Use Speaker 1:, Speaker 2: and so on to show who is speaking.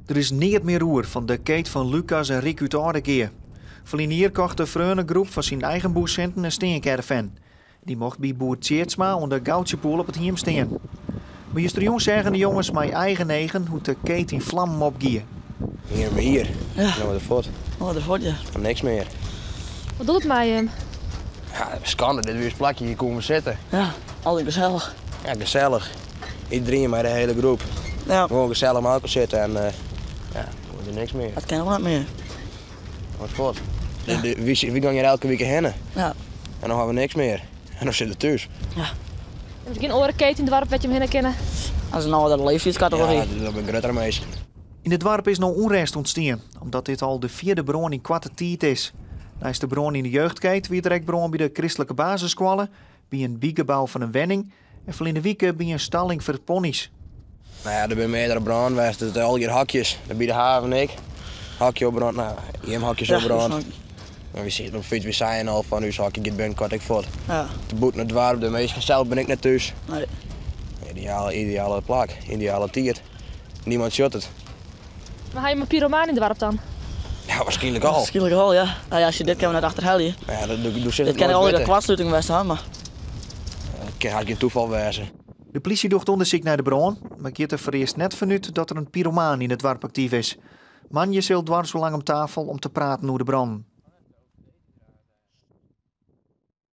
Speaker 1: Der is neat mear oer fan de keet fan Lucas en Riek út Aldegea. Ferline jier kocht de freonegroep fan syn eigen boersinten in steancaravan. Dy mocht by boer Tjeerdsma oan de Goudsjepoel op it hiem stean. Mar justerjûn seagen de jonges mei eigen eagen hoe't de keet yn flammen opgie.
Speaker 2: Hier we hier.
Speaker 3: Ja.
Speaker 2: No de fuort.
Speaker 3: Oh, de fuort, ja.
Speaker 2: Van niks meer.
Speaker 4: Wat docht it mei jim?
Speaker 2: Ja, skande, dit wie ús plakje, hier koene we sitte.
Speaker 3: Ja, altyd gesellich.
Speaker 2: Ja, gesellich. Iedereen mei de hele groep.
Speaker 3: Ja.
Speaker 2: Gewoan gesellich mei elkoar sitte en uh, ja, dan is der niks mear.
Speaker 3: Dat kin ook net mear.
Speaker 2: Wat fuort. De, de, wy, wy gaan hier elke wike hinne.
Speaker 3: Ja.
Speaker 2: En dan hawwe we niks mear. En dan sitte we thús.
Speaker 3: Ja.
Speaker 4: Er is gjin oare keet yn it doarp wêr't jim hinne kinne?
Speaker 3: Dat is in âldere leeftiidskategory.
Speaker 2: Ja, dat binne gruttere minsken.
Speaker 1: Yn it doarp is no ûnrêst ûntstien, omdat dit al de fjirde brân yn koarte tiid is. Neist de brân yn de jeugdkeet wie der ek brân by de kristlike basisskoalle, by in bygebou fan in wenning en ferline wike by in stalling foar ponnys.
Speaker 2: Nou ja, der binne meardere brânen west. Het al hier hokjes. By de haven ek. Hokje opbrând. Nou, jim hokjes
Speaker 3: Ja,
Speaker 2: opbrând. Maar we zitten op fiets, we zeiden al van ús hokje giet binnenkort ek fuort.
Speaker 3: Ja.
Speaker 2: Te bûten it doarp, de minsken sels bin ik net thús.
Speaker 3: Nee.
Speaker 2: Ideale, ideale plak, ideale tiid. Niemand sjocht it.
Speaker 4: Maar ha je in pyromaan yn it doarp dan?
Speaker 2: Ja, waarskynlik al.
Speaker 3: Waarskynlik al, ja. Nou ja, als je dit kunnen we net achterhelje.
Speaker 2: Maar ja, dat, doe, doe zit
Speaker 3: Dit
Speaker 2: het
Speaker 3: kin
Speaker 2: nooit
Speaker 3: al de
Speaker 2: witten.
Speaker 3: koartsluting west ha, mar
Speaker 2: Het kan haast geen toeval wezen.
Speaker 1: De plysje docht ûndersyk nei de brân, mar giet der foarearst net fanút dat der in pyromaan yn it doarp aktyf is. Moandei sil doarpsbelang om tafel om te praten oer de brannen.